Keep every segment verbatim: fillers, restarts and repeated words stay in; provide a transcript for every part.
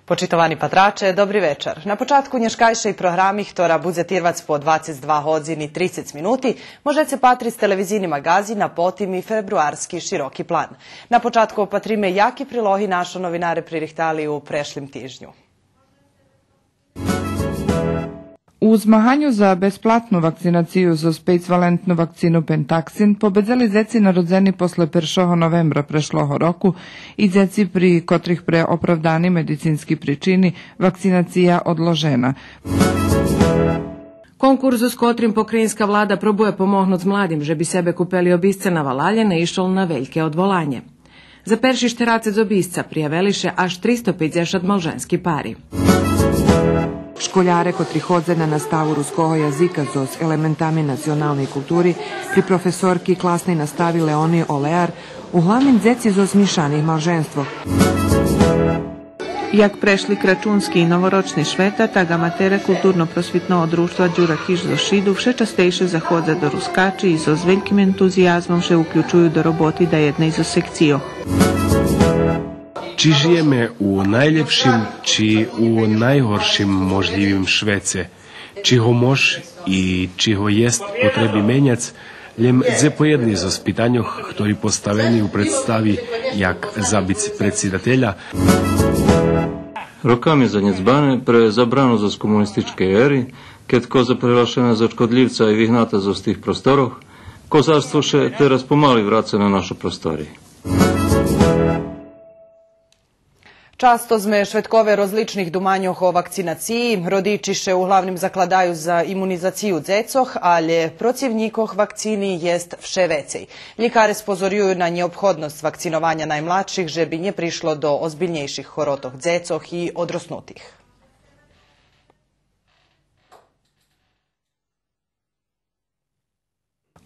Почитовани патраче, добри вечар. На початку нєшкайшей програми, хтора будзе тирвац по двацец два годзини трицец минути, можеце патриц телевизийни маґазин, а потим и фебруарски широки план. На початку опатриме яки прилоги нашо новинаре пририхтали у прешлим тижню. У змаганю за безплатну вакцинацию зоз пейцвалентну вакцину Пентаксин победзели дзеци народзени после першого новембра прешлого року и дзеци при котрих пре оправдани медицински причини вакцинация одложена. Конкурс зоз котрим покраїнска влада пробує помогнуц младим же би себе купели обисце на валалє наишол на вельке одволанє. За перши штерацец обисца приявели ше аж тристо пейдзешат малженски пари. Школяре котри ходзе на наставу руского язика зоз елементами националней култури при професорки класней настави Леони Олеар, углавним дзеци зоз мишаних малженствох. Як прешли крачунски и новорочни швета, так аматере Културно-просвитного дружтва Дюра Киш зоз Шиду вше частейше заходза до Рускачи и зоз вельким ентузиязмом ше уключую до роботи даєдней зоз секцийох. Чи жиєме у найлєпшим, чи у найгоршим можлївим швеце? Чи го мож и чи го єст потреби меняц, лєм дзепоєдни зоз питаньох хтори поставени у представи як забиц предсидателя. Роками занєдзбане пре забрану зоз комунистичкей ери, кед коза преглашена за шкодлївца и вигната зоз тих просторох, козарство ше тераз помали враца на нашо простори. Часто зме шведкове розличних думаньох о вакцинациї. Родичи ше углавним закладаю за имунизацию дзецох, алє процивнїкох вакцини єст вше вецей. Лїкаре спозорюю на нєобходносц вакцинованя наймладших же би нє пришло до озбильнєйших хоротох дзецох и одроснутих.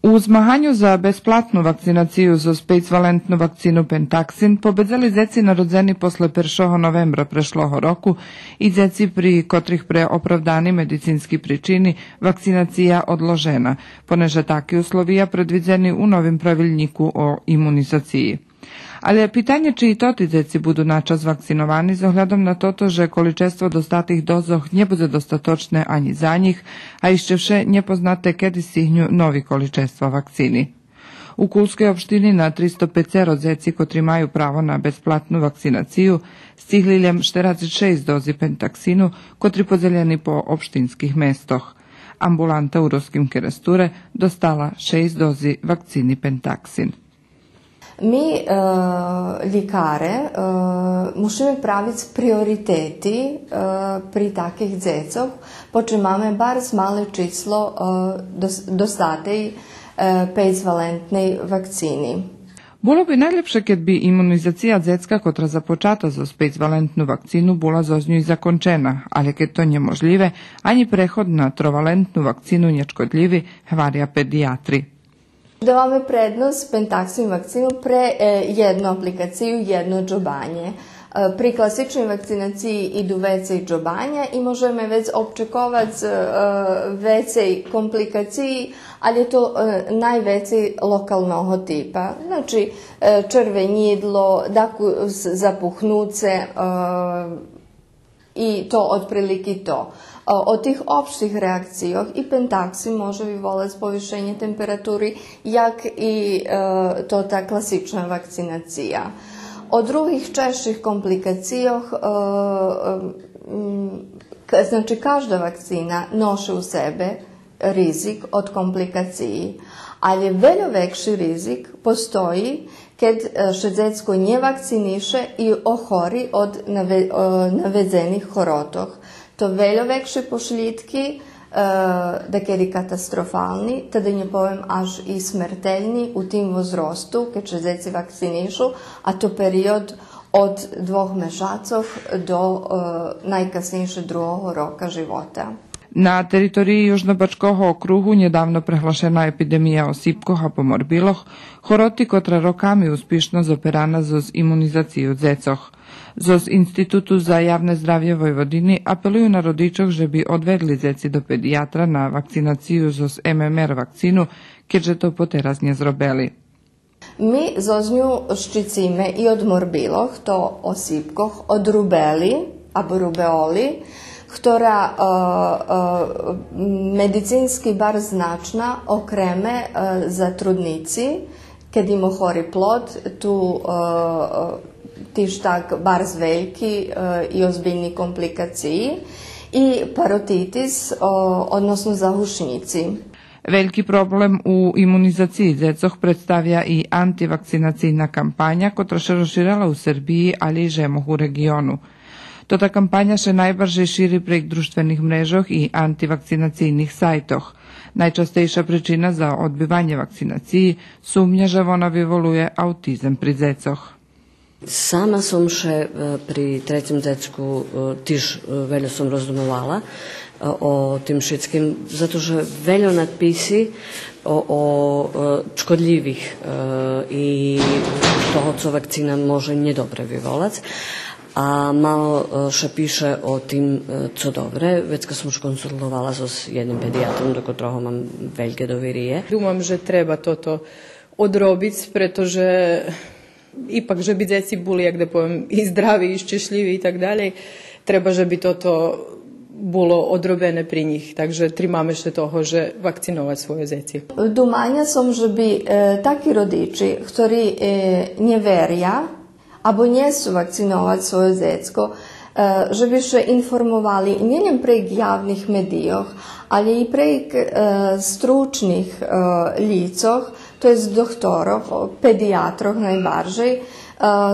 У змаганю за безплатну вакцинацию зоз пейцвалентну вакцину Пентаксин победзели дзеци народзени после першого новембра прешлого року и дзеци при котрих пре оправдани медицински причини вакцинация одложена, понеже таки условия предвидзени у новим правилнїку о имунизациї. Алє питанє чи и тоти дзеци буду начас вакциновани з оглядом на тото же количество достатих дозох нє будзе достаточне анї за нїх, а ище вше нєпознате кеди сцигню нови количества вакцини. У Кулскей општини на тристо пецеро дзеци котри маю право на безплатну вакцинацию сцигли лєм штерацец шейсц дози пентаксину, котри подзелєни по општинских местох. Амбуланта у Руским Керестуре достала шейсц дози вакцини пентаксин. Ми, е, лїкаре, е, мушиме правиц приоритети, е, при таких дзецох, почим маме барз мале число, е, дос-, достатей, е, пейцвалентней вакцини. Було би найлєпше кед би имунизация дзецка котра започата зоз пейцвалентну вакцину була зоз ню и закончена, алє кед то нєможлїве, анї преход на тровалентну вакцину нє шкодлїви, гваря педиятри. Даваме предносц пентаксин вакцину пре, е, єдну апликацию, єдно джобанє. Е, при класичней вакцинациї иду вецей джобаня и можеме вец обчековац, е, вецей компликациї, алє то, е, найвецей локалного типа. Значи, е, червенїдло, даку з-, запухнуце, е, И то одприлики то. О, о тих општих реакцийох и пентаксин може виволац повишенє температури, як и, е, то та класична вакцинация. О других чежших компликацийох, е, м, к-, значи, кажда вакцина ноши у себе ризик од компликациї. Алє вельо векши ризик постої кед, е, ше дзецко нє вакцинише и охори од наве-, е, наведзених хоротох. То вельо векши пошлїдки, е, дакеди катастрофални, та да нє повем аж и смертельни у тим возросту, кед ше дзеци вакцинишу, а то период од двох мешацох до, е, найкаснєйше другого рока живота. На териториї Южнобачкого округу нєдавно преглашена епидемия осипкох а поморбилох, хороти котра роками успишно зоперана зоз имунизацию дзецох. Зоз Институту за явне здравє Войводини апелую на родичох же би одведли дзеци до педиятра на вакцинацию зоз М М Р вакцину, кед же то потераз нє зробели. Ми зоз ню щициме и од морбилох, то осипкох, од рубели, або рубеоли, хтора, е, е, медицински барз значна, окреме, е, за труднїци, кед им охори плод, ту, е, е, тиж так барз вельки, е, и озбильни компликациї, и паротитис, о, односно загушнїци. Вельки проблем у имунизациї дзецох представя и антивакцинацийна кампаня, котра ше розширела у Сербиї, алє и жемох у реґиону. Тота кампаня ше найбаржей шири прейґ дружтвених мрежох и антивакцинацийних сайтох. Найчастейша причина за одбиванє вакцинациї, сумня же вона виволує автизем при дзецох. Сама сом ше, е, при трецим дзецку, е, тиж, е, вельо сом роздумовала, е, о тим шицким, зато же вельо надписи о, о, е, шкодлївих, е, и того цо вакцина може нєдобре виволац. А мало, е, ше пише о тим, е, цо добре. Вецка сом ше консултовала зоз єдним педиатром, до котрого мам вельке довириє. Думам же треба тото одробиц, прето же ипак же би дзеци були, як да повем, и здрави, и щешлїви и так далєй, треба же би тото було одробене при нїх. Так же тримаме ше того же вакциновац свойо дзеци. Думаня сом же би, е, таки родичи, хтори, е, нє веря, або нє сцу вакциновац свойо дзецко, е, же би ше информовали нєлєм прейґ явних медийох, алє и прейґ, е, стручних, е, лїцох, то єст дохторох, о, педиатрох найбаржей. Е,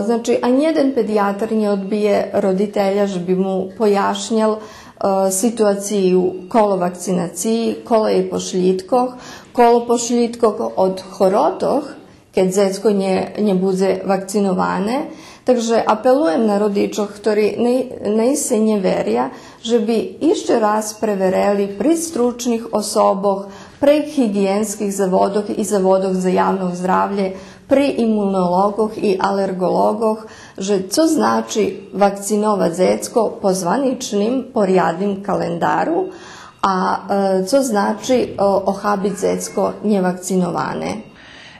значи, анї єден педиатар нє одбиє родителя же би му пояшнєл, е, ситуацию коло вакцинациї, коло єй пошлїдкох, коло пошлїдкох од хоротох, кед дзецко нє, нє будзе вакциноване. Так же апелуєм на родичох, хтори най-, наисце нє веря, же би ище раз преверели при стручних особох, при гиґиєнских заводох и заводох за явно здравлє, при имунолоґох и алерґолоґох, же цо значи вакциновац дзецко по званичним, порядним календару, а, е, цо значи, о, охабиц дзецко нєвакциноване.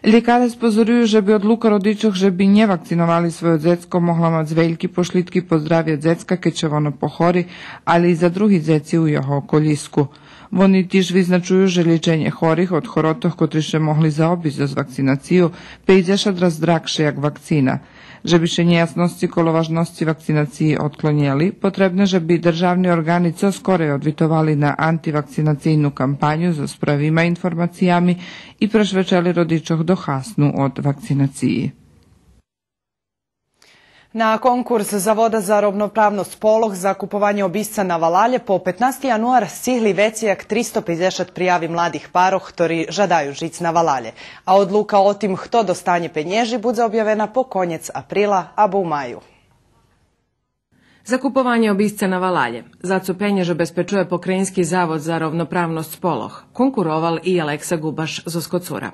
Лїкаре спозорюю же би одлука родичох же би нє вакциновали свойо дзецко могла мац вельки пошлїдки по здравє дзецка, кед ше воно похори, алє и за други дзеци у його околїску. Вони тиж визначую же лїченє хорих од хоротох котри ше могли заобисц зоз вакцинацию пейдзешат раз драгше як вакцина. Же би ше нєясносци коло важносци вакцинациї одклонєли, потребне же би державни орґани цо скорей одвитовали на антивакцинацийну кампаню зоз правима информациями и прешвечели родичох до хасну од вакцинациї. На конкурс Завода за ровноправносц полох за купованє обисца на валалє по петнасти януар сцигли вецей як тристо пейдзешат прияви младих парох хтори жадаю жиц на валалє. А одлука о тим хто достанє пенєжи будзе обявена по конєц априла або у маю. За купованє обисца на валалє, за цо пенєж обезпечує Покраїнски завод за ровноправносц полох, конкуровал и Алекса Губаш зоз Коцура.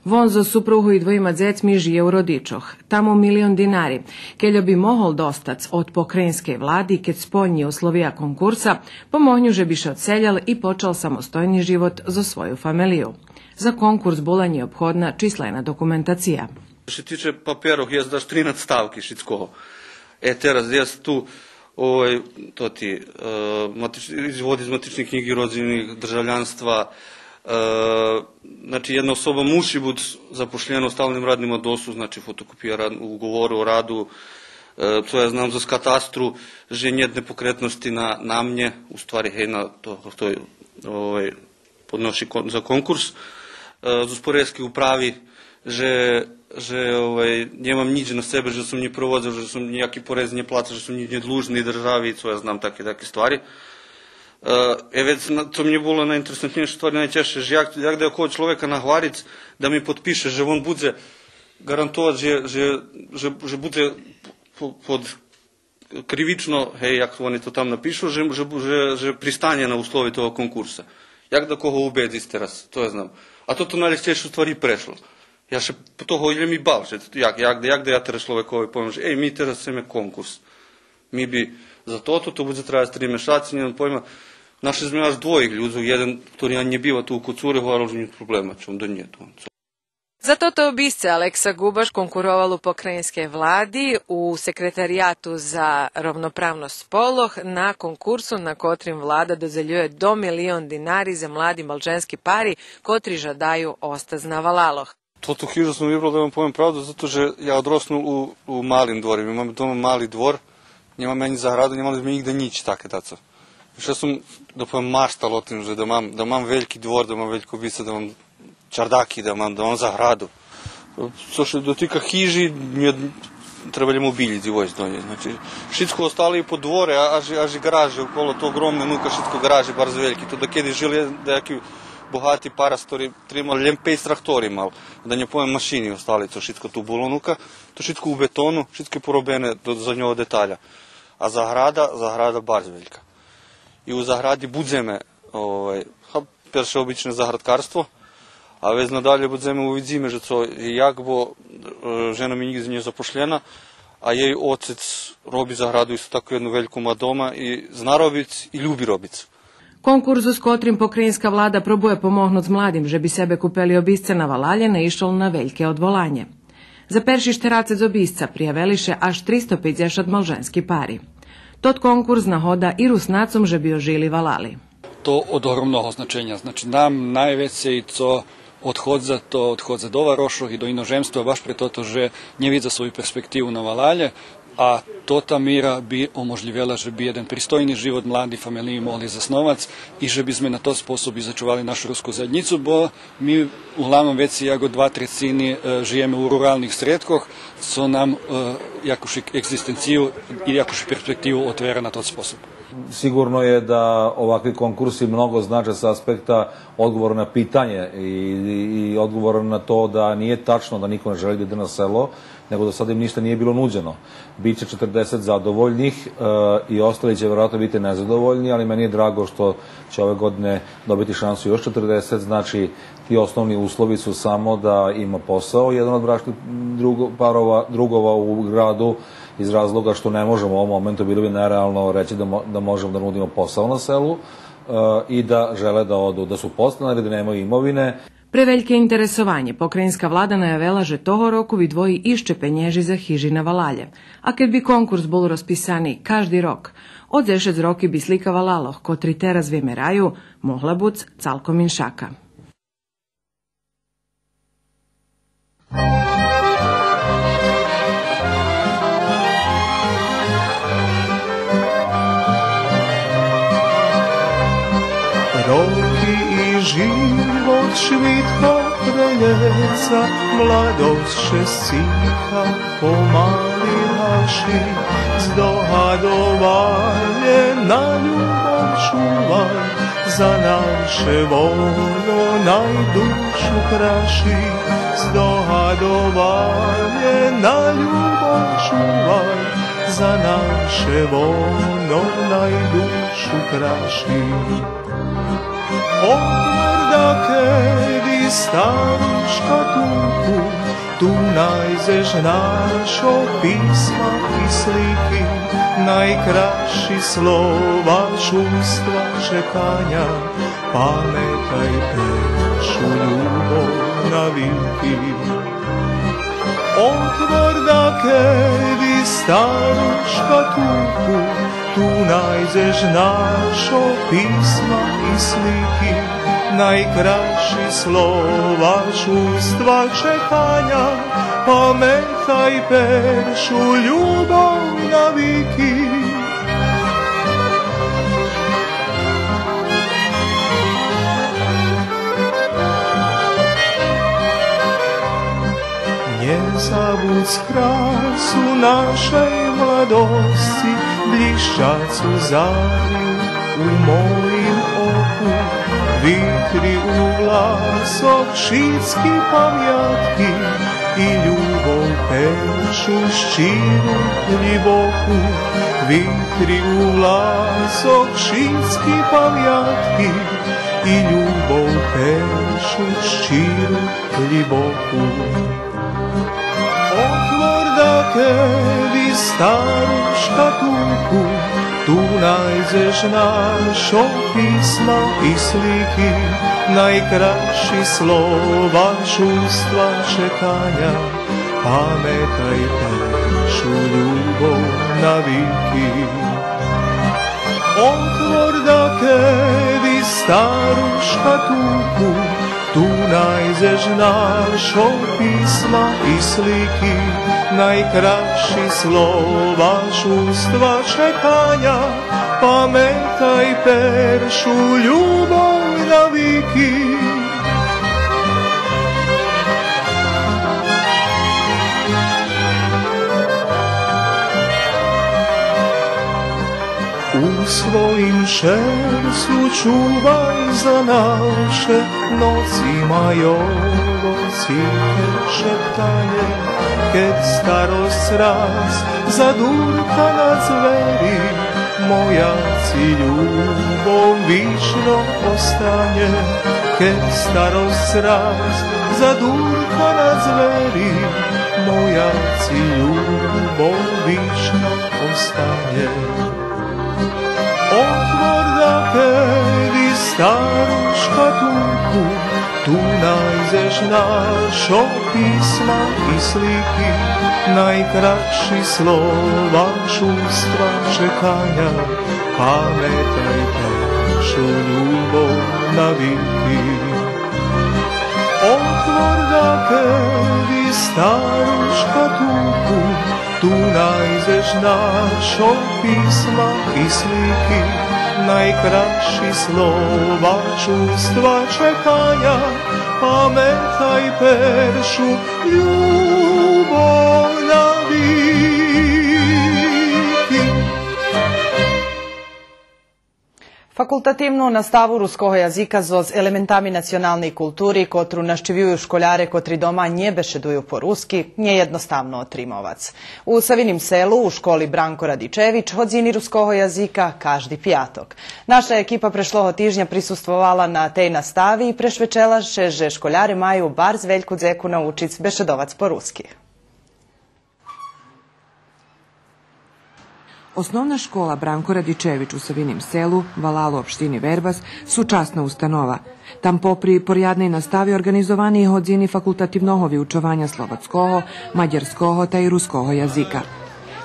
Вон зоз супругу и двоїма дзецми жиє у родичох. Таму милион динари, кельо би могол достац од покраїнскей влади, кед сполнї условия конкурса, помогню же би ше одселєл и почал самостойни живот зоз свою фамелию. За конкурс була нєобходна числена документация. Што ше тиче паперох, єст аж тринац ставки шицкого. Е, тераз єст ту, овай, тоти, е, матич-, изводи з матичней кнїги родзини, державлянства. Е, значи, єдна особа муши буц запошлєна у сталним радним односу, значи, фотокопия рад-, уговору о раду, е, цо я знам зоз катастру, же нєт непокретносци на, на мнє, у ствари, гей, на то, хто, овай, подноши кон-, за конкурс, е, зоз порезки управи, же, же, овай, нємам нїч на себе, же сом нє проводзел, же сом нїяки порез нє плацел, же сом нїч нє длужни держави и цо я знам, таки, таки ствари. Е, е, вец на, цо мнє було найинтересантнєйше, у ствари найчежше, же як, як да якого чловека нагвариц да ми подпише же вон будзе ґарантовац же, же, же, же будзе по-, под кривично, гей, як вони то там напишу, же, же, же, же пристанє на услови того конкурса. Як да кого убедзиц тераз, то я знам. А тото найлєгчейше у ствари прешло. Я ше того лєм и бав, же як, як, як да я тераз чловекови повем же, ей, ми тераз сцеме конкурс. Ми би за тото, то будзе траєц три мешаци, нємам пойма. Нашли зме аж двоїх людзох, єден, хтори анї нє бива ту у Коцуре, говорел же нє проблема, чом да нє ту. За тото обисце Алекса Губаш конкуровал у покраїнскей влади у Секретарияту за ровноправносц полох на конкурсу на котрим влада додзелює до милион динари за млади малженски пари котри жадаю остац на валалох. Тоту хижу сом вибрал, да вам повем правду, зато же я одроснул у, у Малим дворе. Ми маме дома мали двор, нємаме анї заграду, нємали зме нїґдзе нїч таке дацо. Ше сом, да повем, маштал о тим же да мам, да мам вельки двор, да мам вельку обисцу, да мам чардаки, да мам, да мам заграду. Цо ше дотика хижи, нє, треба лєм обилїц и войсц до нєй. Значи, шицко остало и по дворе, а, аж, аж и ґаражи около, то огромне, нука, шицко ґаражи барз вельки. То дакеди жили даяки богати парастор, тримал лєм пейц трактори мал. Да нє повем машини остали, то шицко ту було, нука. То шицко у бетону, шицко поробене до заднього деталя. А заграда, заграда барз велька. И у загради будземе, овай, ха, перше обичне заградкарство, а вец надалєй будземе, увидзиме же цо и як, бо, е, жена ми нїґдзе нє запошлєна, а єй оцец роби заграду исто тако єдну вельку ма дома и зна робиц и люби робиц. Конкурс з котрим покраїнска влада пробує помогнуц младим же би себе купели обисце на валалє наишол на вельке одволанє. За перши штерацец обисца приявели ше аж тристо пейдзешат малженски пари. Тот конкурс нагода и Руснацом же би ожили валали. То од огромного значеня. Значи, нам найвецей цо одходза, то одходза до варошох и до иножемства, баш прето же нє видза свою перспективу на валалє, а тота мира би оможлївела же би єден пристойни живот млади фамелиї могли засновац и же би зме на тот способ и зачували нашу руску заєднїцу, бо ми углавном вецей як о два трецини, е, жиєме у руралних средкох, цо нам, е, якуш екзистенцию и якуш перспективу отвера на тот способ. Sigurno je da ovakvi konkursi mnogo znače sa aspekta odgovora na pitanje i, i, i odgovora na to da nije tačno da niko ne želi da ide na selo, nego da sad im ništa nije bilo nuđeno. Biće četrdeset zadovoljnih, e, i ostali će verovatno biti nezadovoljni, ali meni je drago što će ove godine dobiti šansu još četrdeset, znači ti osnovni uslovi su samo da ima posao. Jedan od bračnih drugo-, parova, drugova u gradu iz razloga što ne možemo u ovom momentu, bilo bi nerealno reći da mo-, da možemo da nudimo posao na selu, e, i da žele da odu, da su podstanari, da nemaju imovine. Пре вельке интересованє покраїнска влада наявела же того року видвої ище пенєжи за хижи на валалє. А кед би конкурс бул розписани кажди рок, о дзешец роки би слика валалох, котри тераз вимераю, могла буц цалком иншака. Роки и живот швидко прелєца, младосц ше сциха, помали гаши, здогадованє на любов чувай, за наше воно най душу краши, здогадованє на любов чувай, за наше воно най душу краши. Отвор дакеди стару шкатулку, ту найдзеш нашо писма и слики, найкрасши слова чувства чеканя, паметай першу любов навики. Отвор дакеди стару шкатулку, ту найдзеш нашо писма и слики, найкрасши слова чувства чеканя, паметай першу любов навики. Нє забудз красу нашей младосци, блїщацу зарю у моїм оку, витри у власох шицки памятки и любов першу щиру, глїбоку. Витри у власох шицки памятки и любов першу щиру, глїбоку. Отвор дакеди стару шкатулку, Ту найдзеш нашо писма и слики, найкрасши слова, чувства, чеканя. Паметай першу любов навики. Отвор дакеди стару шкатулку, ту найдзеш нашо писма и слики, найкрасши слова, чувства, чеканя. Паметай першу любов навики. У своїм серцю чувай занавше ноци майово тихе шептанє. Кед старосц раз задурка на дзвери, моя ци любов вично останє. Кед старосц раз задурка на дзвери, моя ци любов вично останє. Отвор дакеди стару шкатулку, ту найдзеш нашо писма и слики, найкрасши слова, чувства, чеканя. Паметай першу любов навики. Отвор дакеди стару шкатулку, ту найдзеш нашо писма и слики, найкрасши слова, чувства, чеканя. Паметай першу любов навики. Факултативну наставу руского язика зоз елементами националней култури, котру нащивюю школяре котри дома нє бешедую по руски, нє єдноставно отримовац. У Савиним Селу, у школи Бранко Радичевич, годзини руского язика кажди пияток. Наша екипа прешлого тижня присуствовала на тей настави и прешвечела ше же школяре маю барз вельку дзеку научиц бешедовац по руски. Основна школа Бранко Радичевич у Савиним Селу, валалу општини Вербас, сучасна установа. Там попри порядней настави орґанизовани и годзини факултативного виучованя словацкого, мадярского та и руского язика.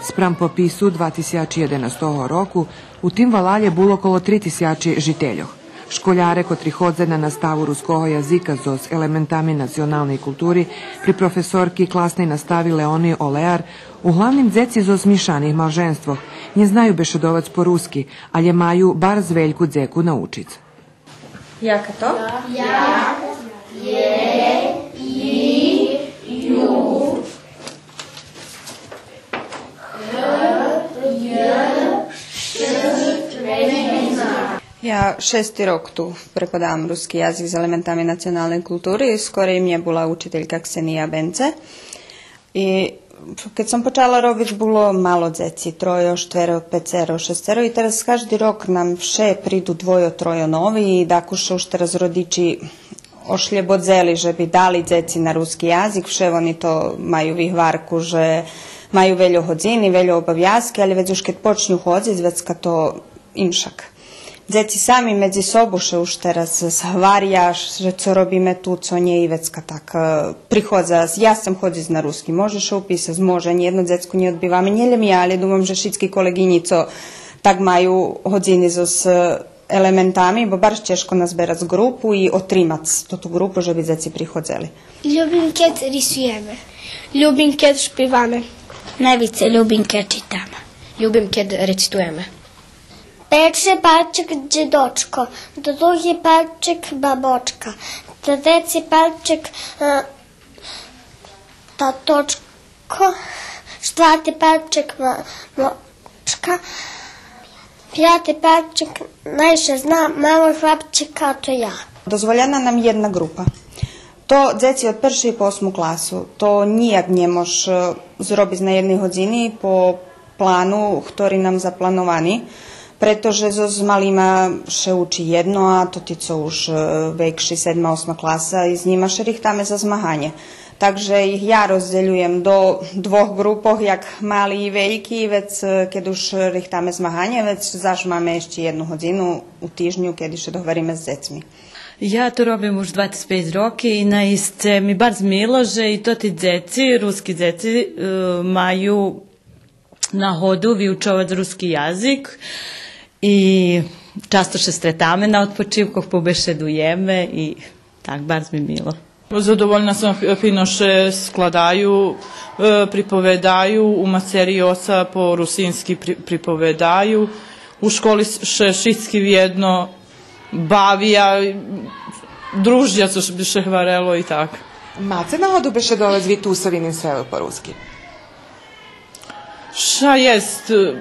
Спрам попису два тисячи єденастого року у тим валалє було коло три тисячи жительох. Школяре котри ходзе на наставу руского язика зоз елементами националней култури при професорки класней настави Леони Олеар, углавним дзеци зоз мишаних малженствох, нє знаю бешедовац по руски, алє маю барз вельку дзеку научиц. Як то? Я шести рок ту преподавам руски язик з елементами националней култури. Скорей мнє була учителька Ксения Бенце. И кед сом почала робиц, було мало дзеци, тройо, штверо, пецеро, шесцеро. И тераз кажди рок нам вше приду двойо, тройо нови и дакус ше уж тераз родичи ошлєбодзели же би дали дзеци на руски язик, вше вони то маю вигварку же маю вельо годзини, вельо обовязки, алє вец уж кед почню ходзиц, вецка то иншак. Дзеци сами медзи собу ше уж тераз згваря, же цо робиме ту, цо нє, и вецка так, е, приходза, я сцем ходзиц на руски, може ше уписац, може, нєдно дзецко нє одбиваме, нє лєм я, алє думам же шицки колеґинї цо так маю годзини зоз елементами, бо барз чежко назберац ґрупу и отримац тоту ґрупу же би дзеци приходзели. Любим кед рисуєме. Любим кед шпиваме. Найвицей любим кед читаме. Любим кед рецитуєме. Перши пальчик дїдочко, други пальчик бабочка, треци пальчик, е, таточко, штварти пальчик ма-, мамочка, пияти пальчик найше зна, мало хлапчика то я. Дозволєна нам єдна ґрупа. То дзеци од першей по осму класу, то нїяк нє мож, е, зробиц на єдней годзини по плану, хтори нам заплановани, прето же зоз малима ше учи єдно, а тоти цо уж, е, векши, седма, осма класа, и з нїма ше рихтаме за змаганє. Так же их я роздзелюєм до двох ґрупох, як мали и вельки, вец, е, кед уж рихтаме змаганє, вец заш маме ище єдну годзину у тижню, кед ше договориме з дзецми. Я то робим уж двацец пейц роки и наисце ми барз мило же и тоти дзеци, руски дзеци, е, маю нагоду виучовац руски язик и часто ше стретаме на одпочивкох, побешедуєме и так, барз ми мило. Задовольна сом, ф-, фино ше складаю, е, приповедаю, у мацери оца по русински при-, приповедаю. У школи ше шицки вєдно бавя, дружя, цо би ше гварело и так. Маце нагоду бешедовац ви ту у Савиним Селу по руски? Ша єст, е,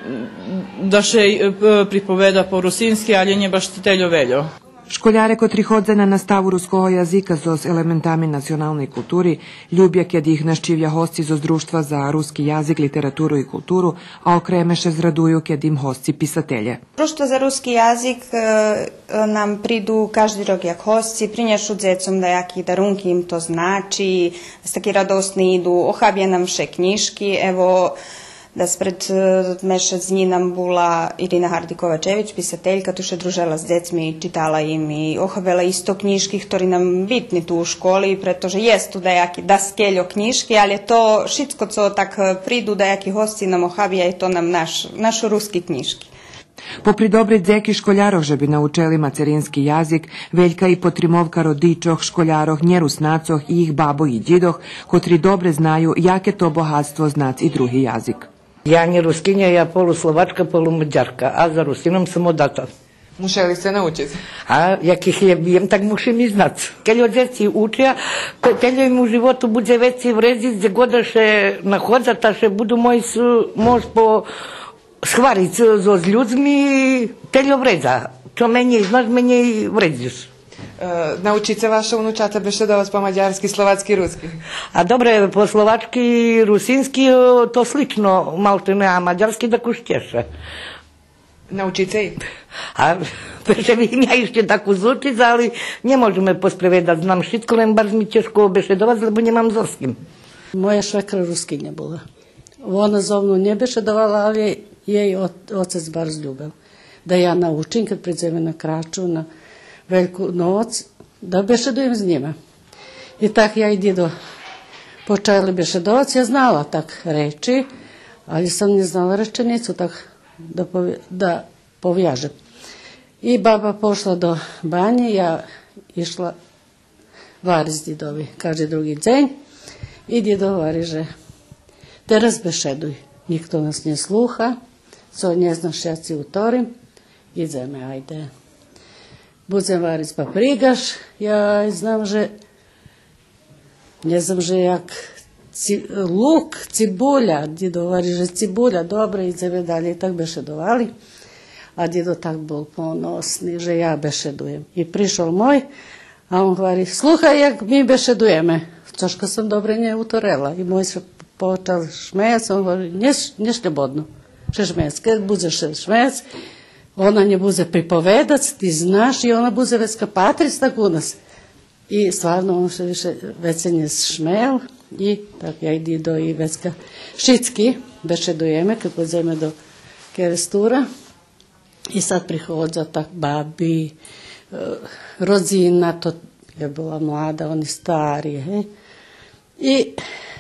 да ше, е, п-, приповеда по русински, алє нє баш тельо вельо. Школяре котри ходза на наставу руского язика зоз елементами националней култури, любя кед их нащивя госци зоз Дружтва за руски язик, литературу и културу, а окреме ше зрадую кед им госци писателє. Дружтво за руски язик, е, е, нам приду кажди рок як госци, принєшу дзецом даяки дарунки, им то значи, таки радосни иду, охабя нам вше кнїжки, ево, да спред, е, мешац днї нам була Ирина Гарди Ковачевич, писателька, ту ше дружела з дзецми, читала им и охабела исто кнїжки, хтори нам битни ту у школи, прето же єст ту даяки даскельо кнїжки, алє то шицко цо так, е, приду, даяки госци нам охабя, и то нам наш, нашо руски кнїжки. Попри добрей дзеки школярох же би научели мацерински язик, велька и потримовка родичох, школярох, нєруснацох и их бабох и дїдох, котри добре знаю яке то богатство знац и други язик. Я нє Рускиня, я полу Словачка, полу Мадярка, а за Русином сом одата. Мушели сце научиц? А як их єм, так мушим и знац. Кельо дзеци уча, те-, тельо им у животу будзе вецей вредзиц, дзе год да ше находза, та ше буду мойц, мойц по схвариц зоз людзми, тельо вредза. Чо менєй знаш, менєй вредзиш. Е, научице вашо унучата бешедовац по мадярски, словацки, руски? А добре, по словачки, русински, е, то слично, малтене, а мадярски дакус чежше. Научице их? А, перше би им я ище дакус учиц, але нє можеме поспреведац, знам шицко, лем барз ми чежко бешедовац, лебо нємам зоз ким. Моя швекра Рускиня була. Вона зо мну нє бешедовала, але єй о-, оцец барз любел да я научим, кед придземе на крачу, на Вельку ноц, да бешедуєм з нїма. И так я и дїдо почали бешедовац. Я знала так речи, але сом нє знала реченицу так да пове-, да повяжем. И баба пошла до банї, я ишла вариц дїдови кажди други дзень. И дїдо гвари же: „Тераз бешедуй. Нїхто нас нє слуха, цо нє знаш, я ци уторим. Идземе, айде.“ Будзем вариц папригаш, я знам же, нє знам же як ци-, лук, цибуля, дїдо гвари же цибуля, добре, идземе далєй, так бешедовали. А дїдо так бул поносни же я бешедуєм. И пришол мой, а он гвари: „Слухай як ми бешедуєме.“ Цошка сом добре нє уторела. И мой ше почал шмеяц, он гвари: „Нє ш-, нє шлєбодно ше шмеяц. Кед будзеш ше шмеяц, она нє будзе приповедац, ти знаш, и она будзе вецка патриц так у нас.“ И стварно он ше више, вецей нє шмел, и так я и дїдо и вецка шицки бешедуєме, кед идземе до Керестура. И сад приходза так баби, е, родзина, то я була млада, они стари, гей. И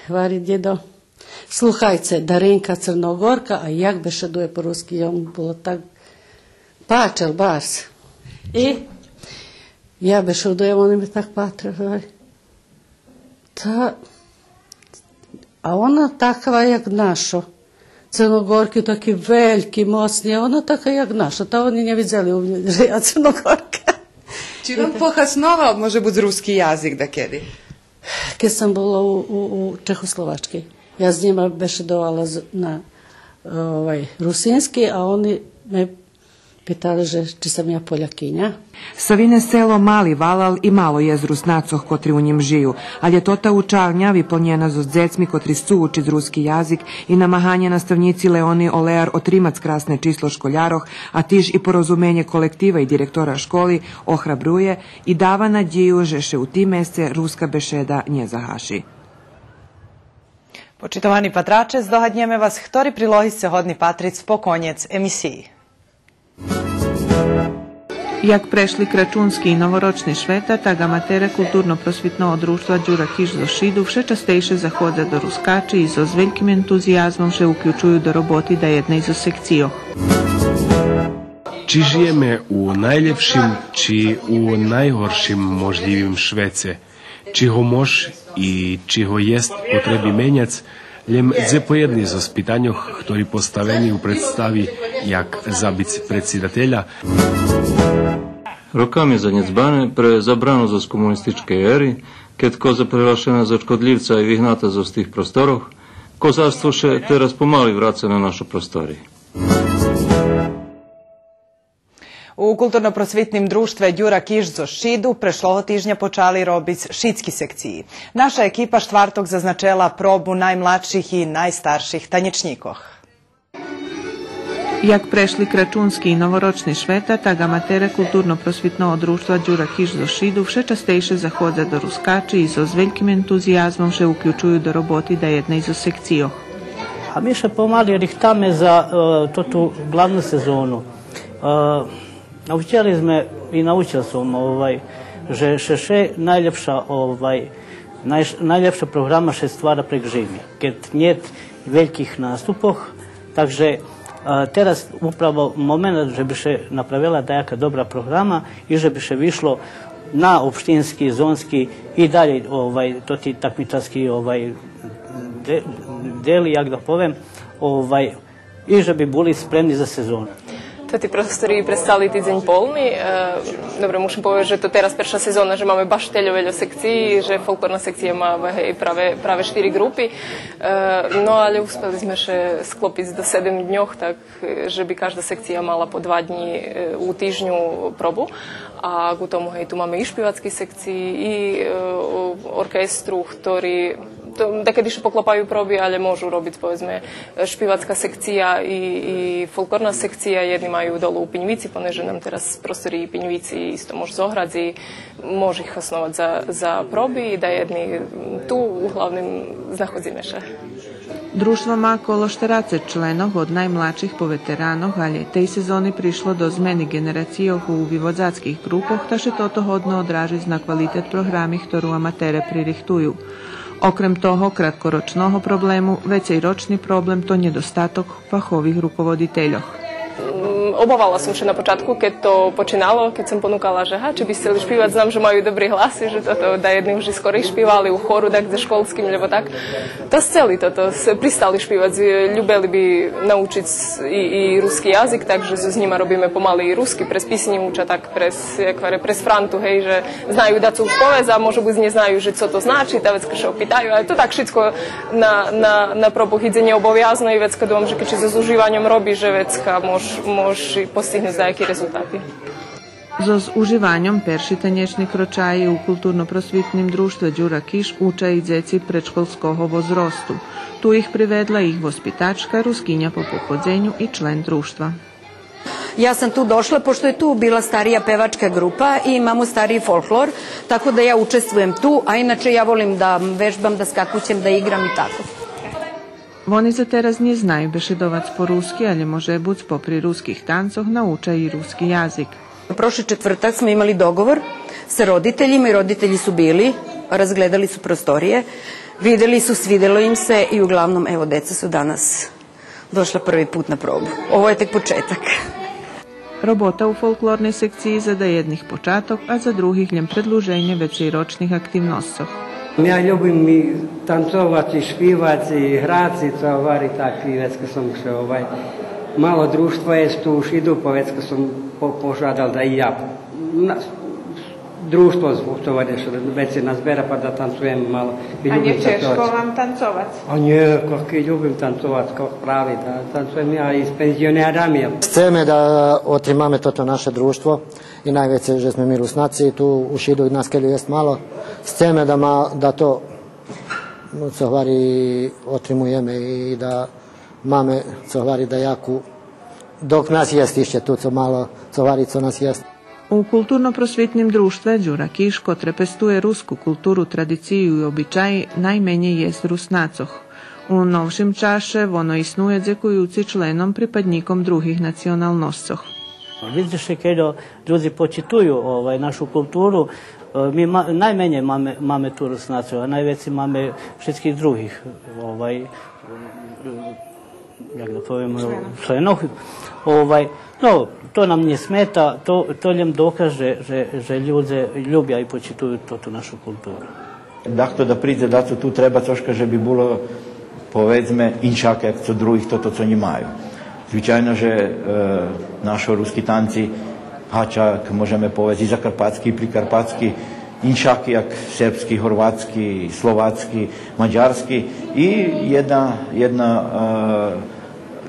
гвари дїдо: „Слухайце, Даринка Црногорка, а як бешедує по руски.“ Я му була так пачел барз. И я бешедуєм, они ме так патре, гвари: „Та, а она таква як нашо. Црногорки таки вельки, моцни, а она така як нашо.“ Та они нє видзели у мнє же я Црногорка. Чи вам похасновал, може буц, руски язик дакеди? Кед сом була у, у, у Чехословачки, я з нїма бешедовала з-, на, овай, русински, а они ме питали же чи сом я Полякиня. Савине Село мали валал и мало єст Руснацох котри у нїм жию, алє тота учалня виполнєна зоз дзецми котри сцу учиц руски язик и намаганє наставнїци Леони Олеар отримац красне число школярох, а тиж и порозуменє колектива и директора школи охрабрує и дава надїю же ше у тим месце руска бешеда нє загаши. Почитовани патраче, здогаднєме вас хтори прилоги сце годни патриц по конєц емисиї. Як прешли крачунски и новорочни швета, так аматере Културно-просвитного дружтва Дюра Киш зоз Шиду вше частейше заходза до Рускачи и зоз вельким ентузиязмом ше уключую до роботи даєдней зоз секцийох. Чи жиєме у найлєпшим, чи у найгоршим можлївим швеце? Чи го мож и чи го єст потреби меняц, лєм дзе по єдни зоз питаньох хтори поставени у представи як забиц предсидателя. Роками занєдзбане пре забрану зоз комунистичкей ери, кед коза преглашена за шкодлївца и вигната зоз тих просторох, козарство ше тераз помали враца на нашо простори. У Културно-просвитним дружтве Дюра Киш зоз Шиду прешлого тижня почали робиц шицки секциї. Наша екипа штварток зазначела пробу наймладших и найстарших танєчнїкох. Як прешли крачунски и новорочни швета, так аматере Културно-просвитного дружтва Дюра Киш зоз Шиду вше частейше заходза до Рускачи и зоз вельким ентузиязмом ше уключую до роботи даєдней зоз секцийох. А ми ше помали рихтаме за, е, тоту главну сезону. Е, навчели зме и научел сом, овай, же ше, ше найлєпша, овай, най-, найлєпша програма ше ствара прек жими, кед нєт вельких наступох. Так же, е, тераз управо момент же би ше направела даяка добра програма и же би ше вишло на општински, зонски и далєй, овай, тоти такмичарски, овай, де-, дели, як да повем, овай, и же би були спремни за сезону. Тоти простори представели тидзень полни. Е, добре, мушим повесц же то тераз перша сезона же маме баш тельо вельо секциї, же фолклорна секция ма, гей, праве, праве штири ґрупи. Е, но, алє успели зме ше склопиц до седем дньох, так, е, же би кажда секция мала по два днї, е, у тижню пробу. А ґу тому, гей, ту маме и шпивацки секциї, и, е, о-, оркестру, хтори то, дакеди ше поклопаю проби, алє можу робиц, поведзме, шпивацка секция и, и фолклорна секция, єдни маю долу у Пиньвици, понеже нам тераз простори и Пиньвици исто мож зограц и мож их хасновац за, за проби и даєдни ту углавним знаходзиме ше. Дружтво ма коло штерацец членох, од наймладших по ветеранох, алє тей сезони пришло до змени ґенерацийох у виводзацких ґрупох, та ше тото годно одражиц на квалитет програми хтору аматере пририхтую. Окрем того краткорочного проблему, вецейрочни проблем то нєдостаток фахових руководительох. М, обавала сом ше на початку, кед то починало, кед сом понукала же, га, чи би сцели шпивац, знам же маю добри глас и же тото, даєдни уж и скорей шпивали у хору, так, за школским, лєбо так. Та сцели тото, с-, пристали шпивац, е, любели би научиц и, и руски язик, так же з, з нїма робиме помали и руски, през писнї уча так през, як гваре, през франту, гей, же знаю дацо уж повесц, а може буц нє знаю же цо то значи, та вецка ше опитаю, алє то так шицко на, на, на пробох идзе нєобовязно и вецка думам же кед ше зоз уживаньом роби, же вецка мож, мож и постигнуц даяки резултати. Зоз уживаньом перши танєчни крочаї у Културно-просвитним дружтве Дюра Киш уча и дзеци предшколского возросту. Ту их приведла их воспитачка, Рускиня по походзеню и член дружтва. Ja sam tu došla pošto je tu bila starija pevačka grupa i imamo stariji folklor, tako da ja učestvujem tu, a inače ja volim da vežbam, da skakućem, da igram i tako. Вони за тераз нє знаю бешедовац по руски, алє може буц попри руских танцох науча и руски язик. Prošli četvrtak smo imali dogovor sa roditeljima i roditelji su bili, razgledali su prostorije, videli su, svidelo im se i uglavnom, evo, deca su danas došla prvi put na probu. Ovo je tek početak. Робота у фолклорней секциї за даєдних початок, а за других лєм предлуженє вецейрочних активносцох. Ja ljubim i tancovati, špivati, i hrati, to vari tak, i već kad sam se, ovaj, malo društvo jest tu u Šidu, pa već kad sam po-, požadal da i ja na, društvo zbog toga nešto, već se nazbera pa da tancujem malo. I ljubim tancovati. A nije češko vam tancovac? A nije, kak i ljubim tancovac, kak pravi, da tancujem ja i s penzionerami. Sceме да отримаме тото наше дружтво и найвецей же зме ми Руснаци, ту у Шиду нас кельо єст мало. Сцеме да ма, да то, цо гвари, отримуєме и да маме, цо гвари, даяку, док нас єст ище ту, цо мало, цо гвари, цо нас єст. У Културно-просвитним дружтве Дюра Киш, котре пестує руску културу, традицию и обичаї, найменєй єст Руснацох. У новшим чаше воно иснує дзекуюци членом припаднїком других националносцох. Видзиш, кельо людзе почитую, овай, нашу културу, е, ми ма-, найменєй маме, маме ту руснацох, а найвецей маме шицких других, овай, е, як да повем, членох. Членох. Овай, но, то нам нє смета, то, то лєм доказ же, же, же людзе любя и почитую тоту нашу културу. Дахто да придзе, дацо ту треба цошка же би було, поведзме, иншаке як цо други, тото цо нє маю. Звичайно же, е, нашо руски танци, гачак, можеме повесц и закарпатски, и прикарпатски, иншаки як сербски, горватски, словацки, мадярски. И єдна, єдна, е,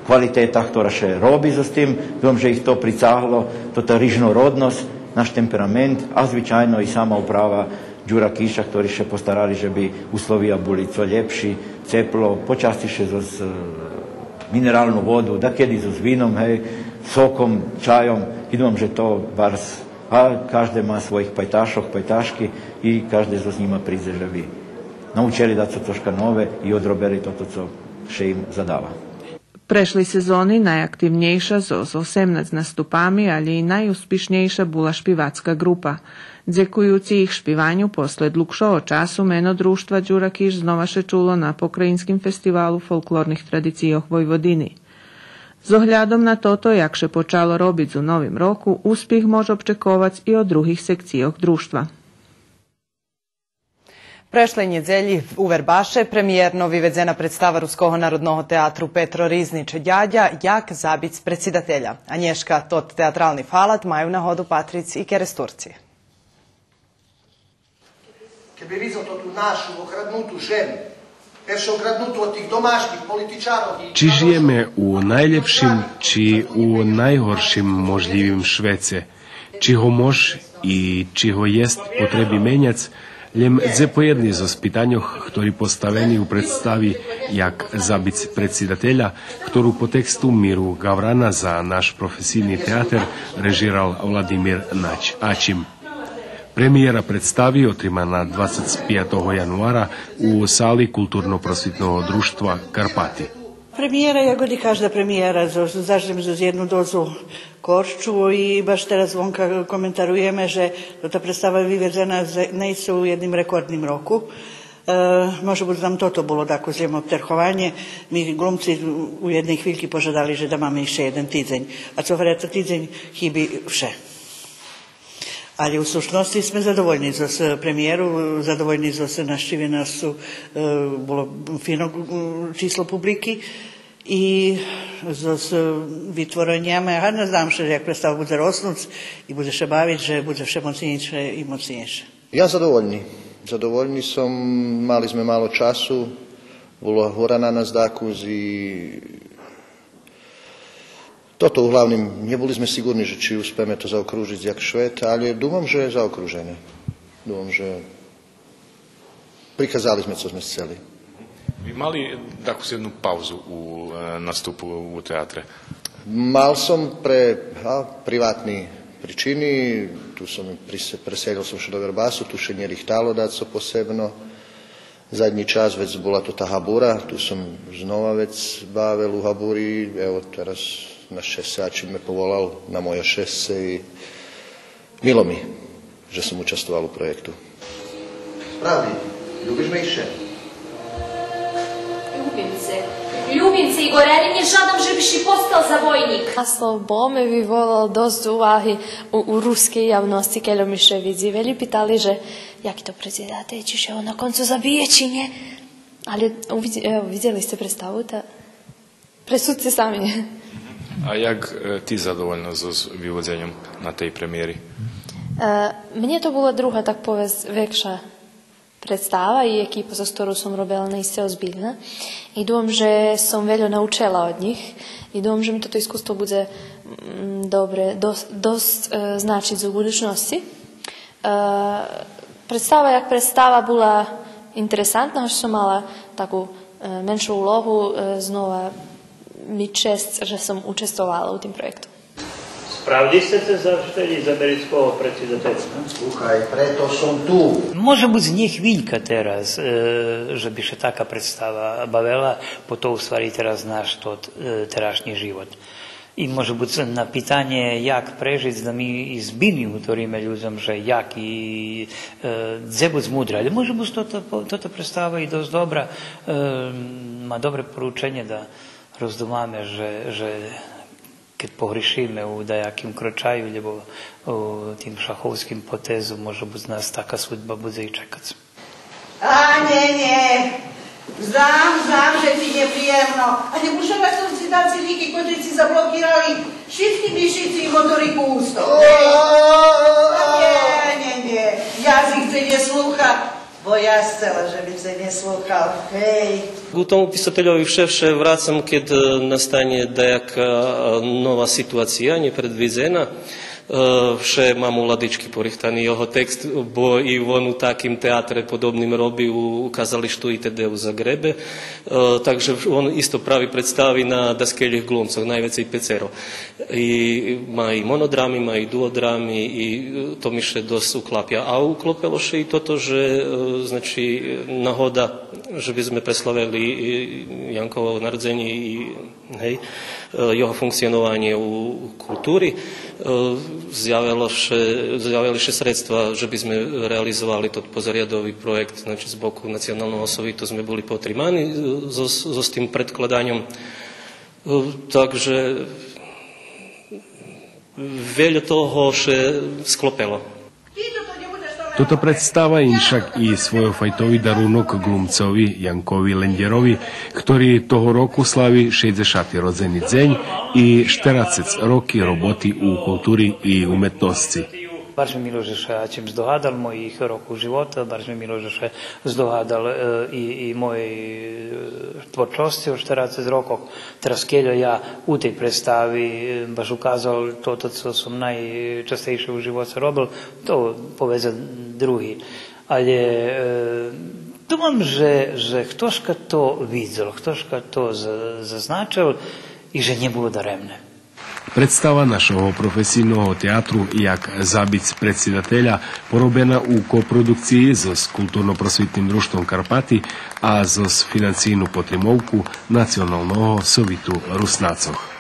квалитета хтора ше роби зоз тим, думам же их то прицагло, то та рижнородносц, наш темперамент, а звичайно и сама управа Дюра Киша, хтори ше постарали же би условия були цо лєпши, цепло, почасти ше зоз, е, минералну воду, дакеди зоз вином, гей, соком, чайом, и думам же то барз, а кажде ма своїх пайташох, пайташки и кажде зоз нїма придзе же би научели дацо цошка нове и одробели тото цо ше им задава. Прешли сезони найактивнєйша зоз осемнац наступами, алє и найуспишнєйша була шпивацка ґрупа. Дзекуюци їх шпиваню, после длугшого часу мено Дружтва Дюра Киш знова ше чуло на Покраїнским фестивалу фолклорних традицийох Войводини. З оглядом на тото, як ше почало робиц у новим року, успих мож очековац и од других секцийох Дружтва. Прешлей нєдзелї у Вербаше премиєрно виведзена представа Руского народного театру Петро Ризнич Дядя, Як забиц предсидателя. А нєшка тот театрални фалат маю нагоду патриц и Керестурци. Кед би видзел тоту нашу окраднуту жему, перше окраднуту од тих домашнїх политичарох и... Чи жиєме у найлєпшим, чи у найгоршим можлївим швеце? Чи го мож и чи го єст потреби меняц, лєм дзепоєдни зоз питаньох хтори поставени у представи Як забиц предсидателя, хтору по тексту Миру Гаврана за наш професийни театер режирал Владимир Нач Ачим. Премиєра представи отримана двацец пятого януара у сали Културно-просвитного дружтва Карпати. Премиєра, як и кажда премиєра, зо-, зажнєме зоз єдну дозу корчу и баш тераз вонка коментаруєме же тота представа виведзена з-, наисце у єдним рекордним року. Е, може буц нам тото було дакус лєм оптерхованє. Ми, глумци, у єдней хвильки пожадали же да маме ище єден тидзень. А цо гваря, тидзень хиби вше. Алє у сущносци зме задовольни зоз премиєру, задовольни зоз нащивеносцу, е, було фино, е, число публики и зоз витворенями, а наздавам ше же як представа будзе роснуц и будзе ше бавиц, же будзе вше моцнєйше и моцнєйше. Я задовольни. Задовольни сом, мали зме мало часу, було гора на нас дакус и тото углавним, нє були зме сиґурни же чи успеме то заокружиц як швет, алє думам же заокружене. Думам же приказали зме цо зме сцели. Ви мали дакус єдну паузу у, е, наступу у театре? Мал сом пре, а, приватни причини, ту сом прис-, преселєл сом ше до Вербасу, ту ше нє рихтало дацо посебно. Заднї час вец була тота габура, ту сом знова вец бавел у габури, ево тераз на щесце Ачим ме поволал, на моє щесце, и мило ми же сом участвовал у проєкту. Правди, любиш ме ище? Любим це. Любим це, Игоре, алє нє жадам же би ши постал забойнїк. Наслов бо ми виволал досц уваги у, у рускей явносци, кельо ми ше видзивели, питали же яки то предсидатель, чи ше он на концу забиє, чи нє. Алє увидз-, е, видзели сце представу, та пресудзце сами. А як, е, ти задовольна зоз, з виводзеньом на тей премиєри? Е, мнє то була друга, так повесц, векша представа и екипа зоз хтору сом робела наисце озбильна. И думам же сом вельо научела од нїх. И думам же ми тото искуство будзе, м, добре, дос-, досц, е, значиц у будучносци. Е, представа як представа була интересантна, гоч сом мала таку, е, меншу улогу, е, знова ми чесц же сом учествовала у тим проєкту. Справдзи сце ше завждели за америцкого предсидателя, не? Слухай, прето сом ту. Може буц нє хвилька тераз, е, же би ше така представа бавела, бо то у ствари тераз наш тот, е, терашнї живот. И може буц на питанє як прежиц, да ми и збини гуториме людзом же як и, е, дзе буц мудри. Але може буц тото, тото представа и досц добра, е, ма добре порученє да роздумаме же, же кед погришиме у даяким крочаю, лєбо у тим шаховским потезу, може буц нас така судьба будзе и чекац. А, нє, нє. Знам, знам же ци нєприємно, але мушела сом ци дац лїки котри ци заблокирали шицки мишици и моторику усто. Нє, нє, нє. Язик це нє слуха. Бо я сцела же би ше нє слухал, гей. Ку тому писательови вше, вше врацам кед, е, настанє даяка, е, нова ситуация, нєпредвидзена. Е, вше мам у ладички порихтани його текст, бо и вон у таким театре подобним роби, у, у казалишту и теде у Загребе. Е, так же вон исто прави представи на даскельох ґлумцох, найвецей пецеро. И ма и монодрами, ма и дуодрами, и, е, то ми ше досц уклапя. А уклопело ше и тото же, е, значи, нагода же би зме преславели, е, Янково народзенє и, гей, е, його функционованє у култури. Е, зявело ше, зявели ше средства же би зме реализовали тот позарядови проєкт, значи, з боку Националного совиту зме були потримани, е, зоз, зоз тим предкладаньом. Е, так же вельо того ше склопело. Тото представа иншак и свойофайтови дарунок ґлумцови Янкови Лендєрови, хтори того року слави шейдзешати родзени дзень и штерацец роки роботи у култури и уметносци. Барз ми мило же ше ачим здогадал моїх рокох живота, барз ми мило же ше здогадал, е, и, и моєй, е, творчосци од штерацец рокох. Тераз кельо я у тей представи, е, баш указал тото цо сом найчастейше у живоце робил, то поведза други. Але, е, думам же, же хтошка то видзел, хтошка то за-, зазначел и же нє було даремне. Представа нашого професийного театру Як забиц предсидателя поробена у копродукциї зоз Културно-просвитним дружтвом Карпати, а зоз финансийну потримовку Националного совиту Руснацох.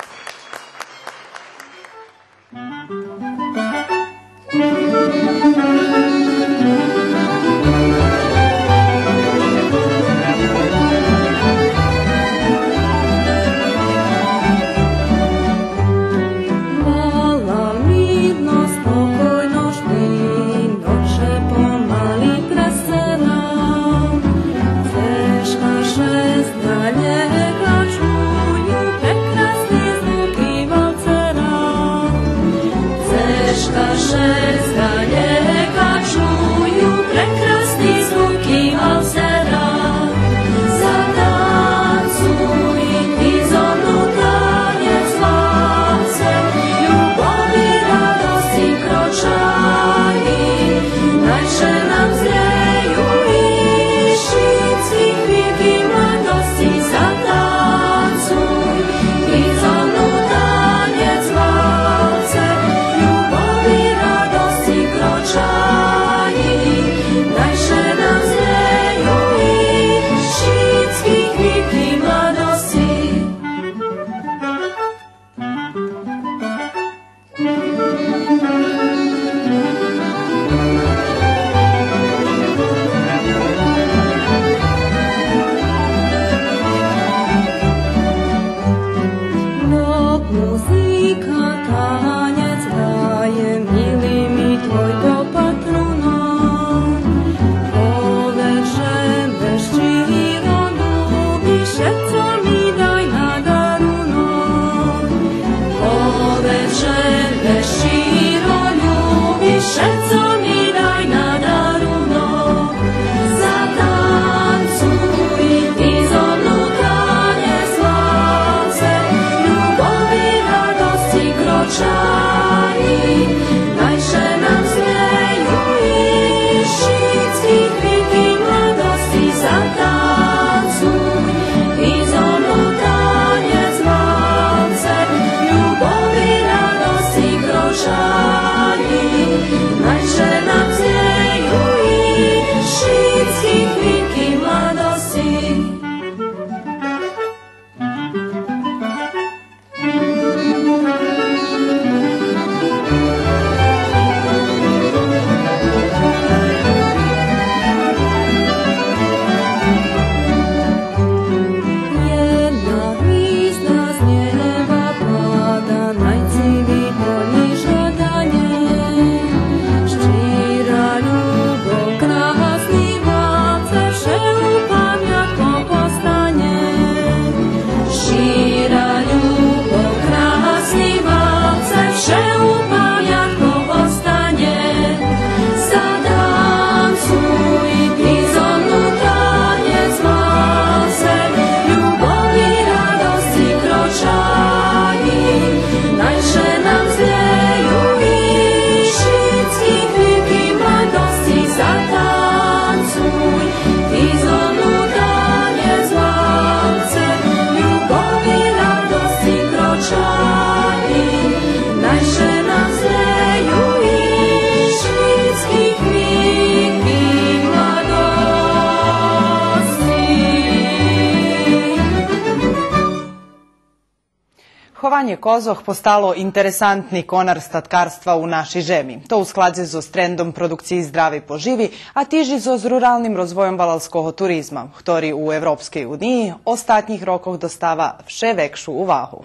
Козох постало интересантни конар статкарства у нашей жеми. То у складзе зоз трендом продукциї здравей поживи, а тиж и зоз руралним розвойом валалского туризма, хтори у Европскей униї остатнїх рокох достава вше векшу увагу.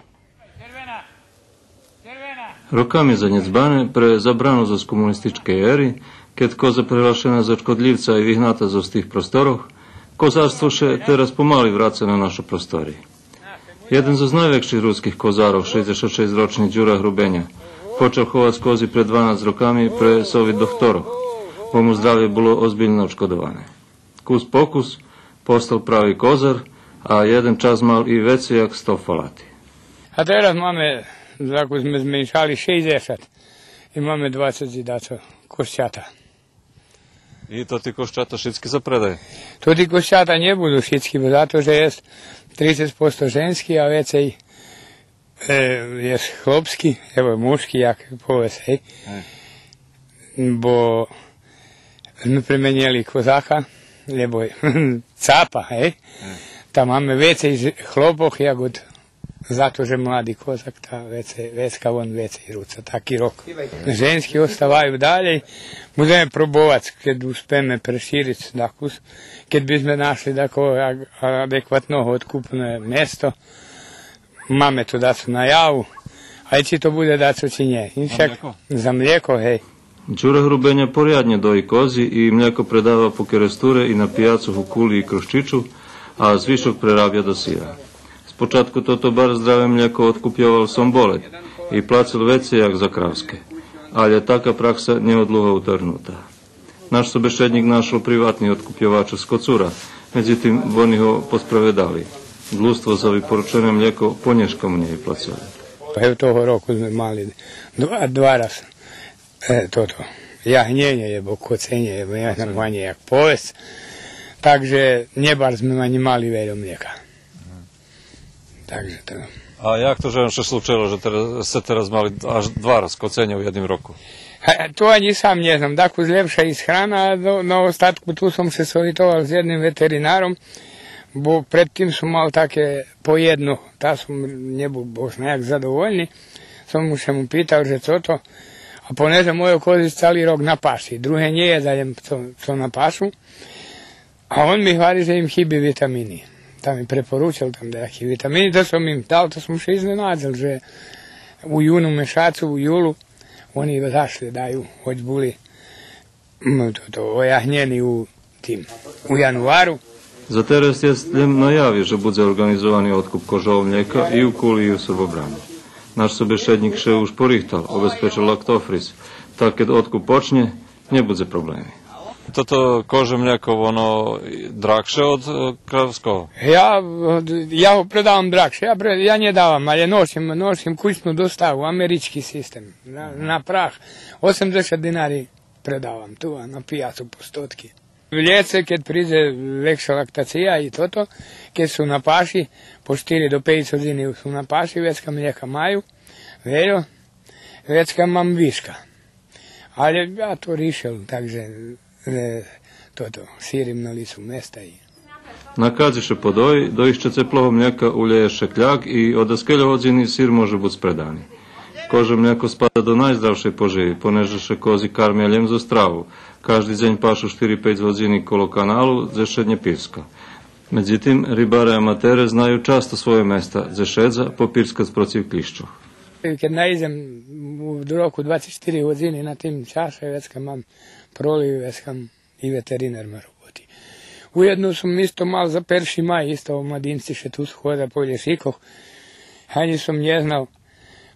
Роками занєдзбане пре забрану зоз комунистичкей ери, кед коза преглашена за шкодлївца и вигната зоз тих просторох, козарство ше тераз помали враца на нашо простори. Єден зоз найвекших руских козарох, шейдзешат шейсцрочни Дюра Грубеня, почал ховац кози пред дванац роками пре совит дохторох, бо му здравє було озбильно одшкодоване. Кус-покус, постал прави козар, а єден час мал и вецей як сто фалати. А тераз маме, як зме зменшали, шейдзешат и маме двацец и дацо козчата. И тоти козчата шицки за предай? Тоти козчата нє буду шицки, бо зато же єст трицец посто женски, а вецей е, єст хлопски, ево, мушки, як повесц, гей. Гей. Бо зме пременєли козака, лєбо цапа, гей. Гей. Та маме вецей з-, хлопох, як од, зато же млади козак, та вецей, вецка вон вецей руца, таки рок. Женски оставаю далєй, будземе пробовац, кед успеме прешириц дакус, кед бизме нашли дакого ад-, адекватного одкупне место, Маме ту дацо наяву, а чи то будзе дацо, чи нє. Иншак за млєко? За млєко, гей. Дюра Грубеня поряднє дої кози и млєко предава по Керестуре и на пияцох у Кули и Крущичу, а звишок прерабя до сира. Спочатку тото барз здраве млєко одкупйовал Сомболет и плацел вецей як за кравске, алє така пракса нє одлуга утаргнута. Наш собешеднїк нашол приватних одкупйовачох з Коцура, медзитим вони го посправедали. Длуство за випоручене млєко понєшка му нє виплацели. Гей, того року зме мали два, два раз, е, тото, ягнєнє, лєбо коценє, лєбо нє знам ванє як повесц. Так же нє барз зме анї мали вельо млєка. Так же то. А як то же ше случело же тераз, сце тераз мали аж два раз коценє у єдним року? Га, то анї сам нє знам. Дакус лєпша исхрана, а на, на остатку ту сом ше совитовал з єдним ветеринаром, бо пред тим сом мал таке по єдно, та сом нє бул бог зна як задовольни. Сом ше му питал же цо то, а понеже мойо кози цали рок на паши, друге нє єст, алє цо, цо на пашу, а он ми гвари же им хиби витамини. Та ми препоручел там даяки витамини, та сом им дал, та сом ше изненадзел же у юну мешацу, у юлу, они зашли даю, гоч були, м, то, то, оягнєни у тим, у януару. За тераз єст лєм на яви же будзе орґанизовани одкуп кожого млєка и у Кули и у Србобрами. Наш собешеднїк ше уж порихтал, обезпечел лактофриз, та кед одкуп почнє, нє будзе проблеми. Тото коже млєко, воно драгше од, е, кравского? Я, я го предавам драгше, я пре-, я нє давам, алє ношим, ношим кучну доставу, амерички систем, на, на прах. Осемдзешат динари предавам ту, а на пияцу по стотки. Лєце, кед придзе векша лактация и тото, кед су на паши, по штири до пейц годзини су на паши, вецка млєка маю, вельо, вецка мам вишка. Алє я то ришел, так же, е, тото, сирим на лицу места и... На кадзи ше подої, до ище цеплого млєка улєє ше кляк и од даскельо годзини сир може буц предани. Коже млєко спада до найздравшей поживи, понеже ше кози кармя лєм зоз траву. Кажди дзень пашу штири-пейц годзини коло каналу, дзе шедза пирска. Медзитим, рибаре аматере знаю часто свойо места, дзе шедза попирскац спроцив клїщох. Кед наидзем у року двацец штири годзини на тим чаше, вецка мам пролив, вецка мам и ветеринар ма роботи. Уєдно сом исто мал за перши май, исто омладинци ше ту сходза по лєшикох. Анї сом нє знал.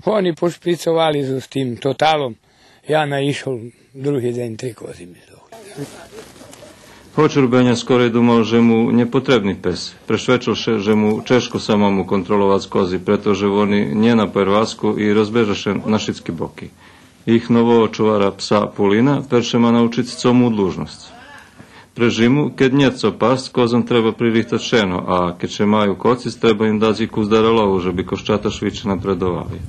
Они пошприцовали зоз тим тоталом. Я наишол други дзень три кози ми здохли. Гоч Грубеня скорей думал же му нє потребни пес, прешвечел ше же му чежко самому контроловац кози, прето же вони нє на перваску и розбежа ше на шицки боки. Їх нового чувара пса Пулина перше ма научиц цо му длужносц. Пре жиму, кед нєт цо пасц, козом треба пририхтац шено, а кед ше маю коциц, треба им дац и кус даралову, же би козчата швидше напредовали.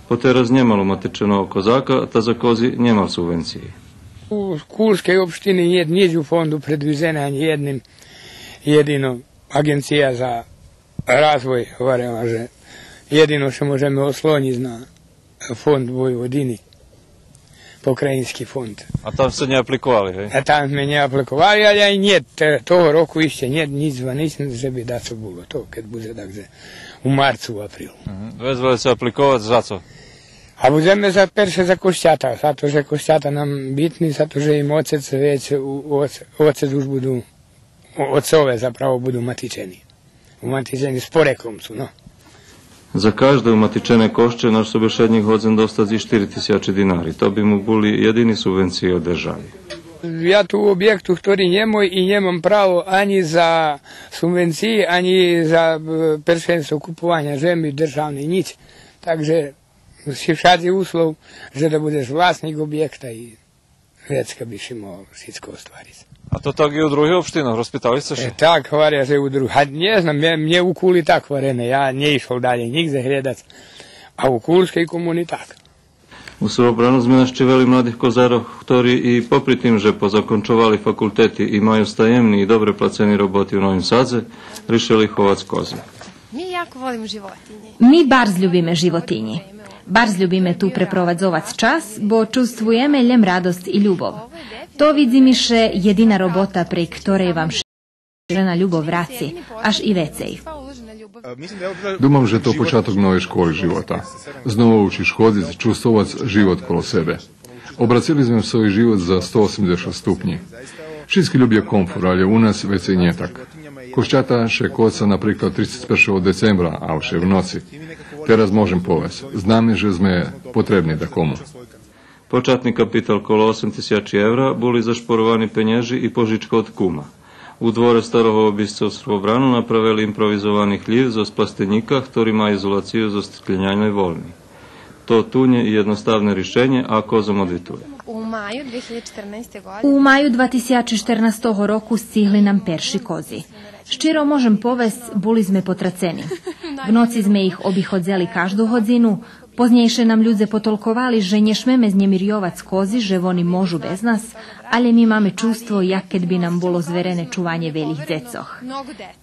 Потераз нє мал уматиченого козака, та за кози нє мал субвенциї. У Кулскей општини нєт нїч у фонду предвидзене анї єдним, єдино Аґенция за развой гварела же Єдино што можеме ослониц на фонд Войводини, покраїнски фонд. А там сце нє апликовали, гей? А там зме нє апликовали, але ай нєт, е, того року ище нєт ниц званиц же би дацо було. То кед будзе так за, у марцу, у априлу. Мгм. Вец будзеце апликовац за цо? А будземе за перше за кощата, зато же кощата нам битни, зато же им оцец вец, у-, оц-, оцец уж буду, о-, оцове заправо буду матичени. У матичени з пореком су, но. За кажде уматичене коще наш собешеднїк годзен достац и штири тисячи динари. То би му були єдини субвенциї од держави. Я ту у обєкту хтори нє мой и нємам право анї за субвенциї, анї за, е, першенство купованя жеми державней, нїч. Так же ши вшадзи услов же да будзеш власнїк обєкта и вецка би ши могол шицко оствариц. А то так и у других општинох, розпитали сце ше? Е, так, гваря же у друг-, а нє знам, мнє, мнє у Кули так гварене, я нє ишол далєй нїґдзе глєдац, а у Кулскей комуни так. У Срвобрану зме нащивели младих козарох, хтори и попри тим же позакончовали факултети и маю стаємни и добре плацени роботи у Новим Садзе, ришели ховац кози. Ми jako volimo životinje. Ми барз любиме животинї. Барз любиме ту препровадзовац час, бо чувствуєме лєм радосц и любов. То, видзи ми ше, єдина робота при хторей вам ше жена любов враци, аж и вецей. Думам же то початок новей школи живота. Знова учиш ходзиц, чувствовац живот коло себе. Обрацели зме свой живот за сто осемдзешат ступнї. Шицки любя комфор, але у нас вецей нє так. Кощата ше коца, наприклад, трицец першого децембра, а вше в ноци. Тераз можем повесц, знаме же зме потребни дакому. Початни капитал коло осем тисячи евра були зашпоровани пенєжи и пожичка од кума. У дворе старого обисца у Срвобрану направели импровизовани хлїв зоз пластенїка, хтори ма изолацию зоз тлєняльней волни. То ту нє и єдноставне ришенє, а козом одвитує. У маю два тисячи штернаестого року сцигли нам перши кози. Щиро можем повесц, були зме потрацени. В ноци зме их обиходзели кажду годзину, Познєйше нам людзе потолковали же нє шмеме знємирйовац кози, же вони можу без нас, але ми маме чувство як кед би нам було зверене чуванє велїх дзецох.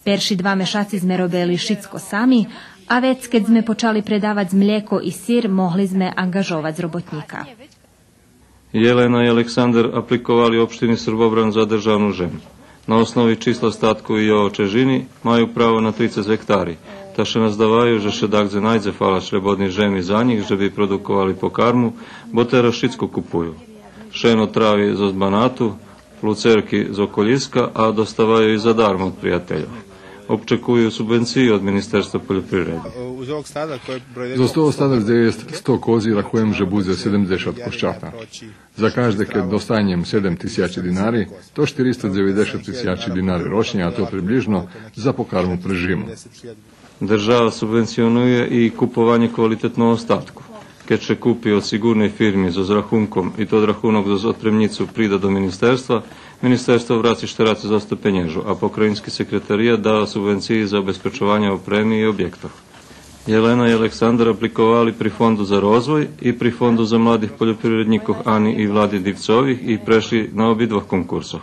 Перши два мешаци зме робели шицко сами, а вец кед зме почали предавац млєко и сир, могли зме анґажовац роботнїка. Єлена и Александар апликовали у општини Срвобран за державну жем. На основи числа статку и його чежини маю право на трицец гектари, та ше наздаваю же ше дагдзе найдзе фалач шлєбодней жеми за нїх же би продуковали покарму, бо тераз шицко купую. Шено, трави зоз Банату, луцерки з околїска, а доставаю и задармо од приятельох. Обчекую субвенциї од Министерства польопривреди. Зоз того стада дзе єст сто кози рахуєм же будзе седемдзешат кощата. За кажде кед достанєм седем тисячи динари, то штиристо дзеведзешат тисячи динари рочнє, а то приблїжно за покарму преживну. Держава субвенционує и купованє квалитетного статку. Кед ше купи од сиґурней фирми зоз рахунком и тот рахунок зоз отпремнїцу прида до министерства, министерство враци штерацец одсто пенєжу, а покраїнски секретарият дава субвенциї за обезпечованє опреми и обєктох. Єлена и Александар апликовали при Фонду за розвой и при Фонду за младих польопривреднїкох, ани и Влади Дивцових, и прешли на обидвох конкурсох.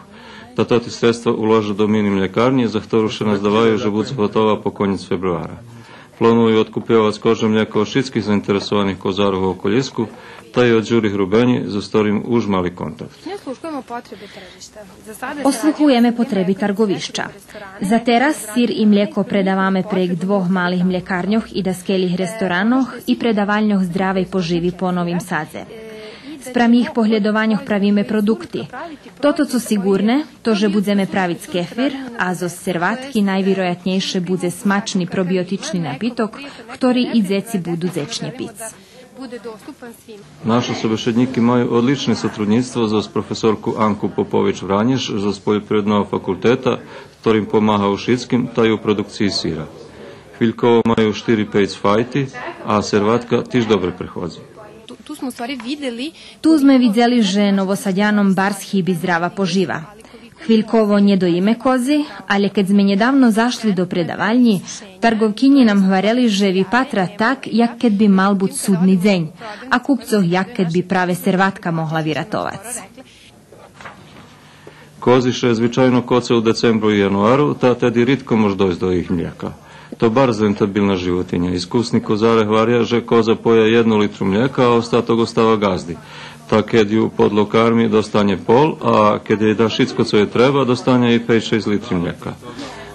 Та тоти средства уложа до мини млєкарнї, за хтору ше наздаваю же будзе готова по конєц фебруара. Планую одкупйовац коже млєко од шицких заинтересованих козарох у околїску, та и од Дюри Грубенї, зоз хторим уж мали контакт. Ослухуєме потреби тарґовища. За тераз сир и млєко предаваме прейґ двох малих млєкарньох и даскелїх ресторанох и предавальньох здравей поживи по Новим Садзе. Спрам їх поглєдованьох правиме продукти. Тото цо сиґурне, то же будземе правиц кефир, а зоз серватки найвироятнєйше будзе смачни пробиотични напиток, хтори и дзеци буду дзечнє пиц. Нашо собешеднїки маю одличне сотруднїцтво зоз професорку Анку Попович Вранєш зоз Польопривредного факултета, хтор им помага у шицким, та и у продукциї сира. Хвильково маю штири-пейц файти, а серватка тиж добре преходзи. Ту, ту зме у ствари видели Ту зме видзели же Новосадяном барз хиби здрава пожива. Хвильково нє доїме кози, але кед зме нєдавно зашли до предавальнї, тарґовкинї нам гварели же випатра так, як кед би мал буц судни дзень, а купцох як кед би праве серватка могла виратовац. Кози ше звичайно коце у децембру и януару, та теди ридко мож дойсц до їх млєка. То барз рентабилна животиня. Искусни козаре гваря же коза поє єдну литру млєка, а остаток остава ґазди. Та кед ю подло карми, достанє пол, а кед єй да шицко цо єй треба, достанє и пейц-шейсц литри млєка.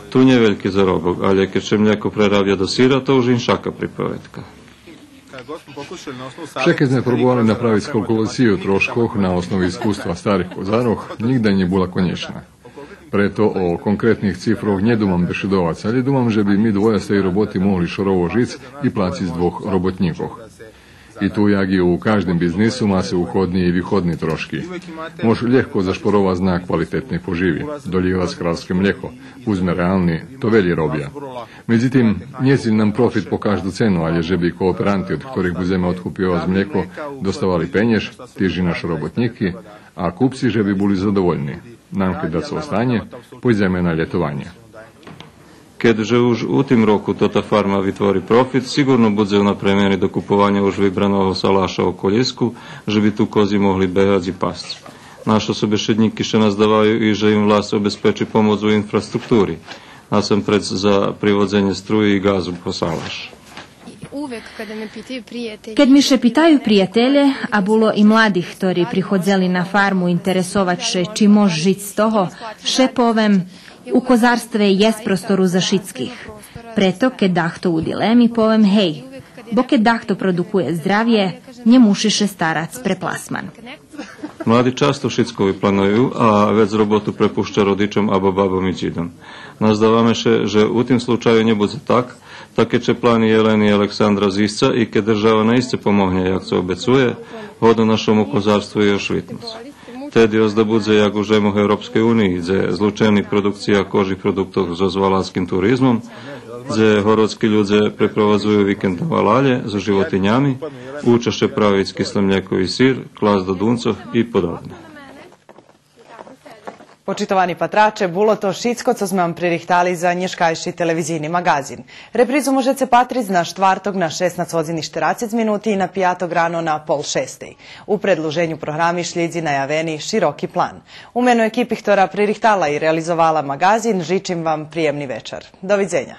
Ту нє вельки заробок, алє кед ше млєко преравя до сира, то уж иншака приповедка. Вше кед зме пробовали направиц калкулацию трошкох на основи искуства старих козарох, нїґда нє була конєчна. Прето о конкретних цифрох нє думам бешедовац, алє думам же би ми двоє з тей роботи могли шорово жиц и плациц двох роботнїкох. И ту, як и у каждим бизнису, ма се уходни и виходни трошки. Мож лєгко зашпоровац на квалитетней поживи, долївац кралске млєко, будзме реални, то велї робя. Медзитим, нє циль нам профит по кажду цену, алє же би кооперанти, од хторих будземе одкупйовац млєко, доставали пенєж, тиж и нашо роботнїки, а купци же би були задовольни. Нам кед дацо останє, пойдземе на лєтованє. Кед же уж у тим року тота фарма витвори профит, сиґурно будзе унапремени до купованя уж вибраного салаша у Колїску, же би ту кози могли бегац и пасц. Нашо собешеднїки ше наздаваю и же им власц обезпечи помоц у инфраструктури, насампредз за приводзенє струї и ґазу по салаш. Кед ми ше питаю приятелє, а було и младих хтори приходзели на фарму интересовац ше чи мож жиц з того, вше повем: у козарстве єст простору за шицких. Прето кед дахто у дилеми, повем гей. Бо кед дахто продукує здравє, нє муши ше старац пре пласман. Млади часто шицко випланую, а вец роботу препуща родичом або бабом и дїдом. Наздаваме ше же у тим случаю нє будзе так, та кед ше плани Єлени и Александра зисца и кед держава наисце помогнє, як цо обецує, годно нашому козарству и ошвитнуц. Теди озда будзе як у жемох Европскей униї, дзе злучени продукция кожих продуктох зоз валалским туризмом, дзе городски людзе препровадзую викенд на валалє зоз животинями, уча ше правиц кисле млєко и сир, класц до дунцох и подобне. Почитовани патраче, було то шицко цо зме вам пририхтали за нєшкайши телевизийни маґазин. Репризу можеце патриц на штварток на шеснац годзин и штерацец минути и на пияток рано на пол шестей. У предлуженю програми шлїдзи наявени Широки план. У мено екипи хтора пририхтала и реализовала маґазин, жичим вам приємни вечар. Довидзеня.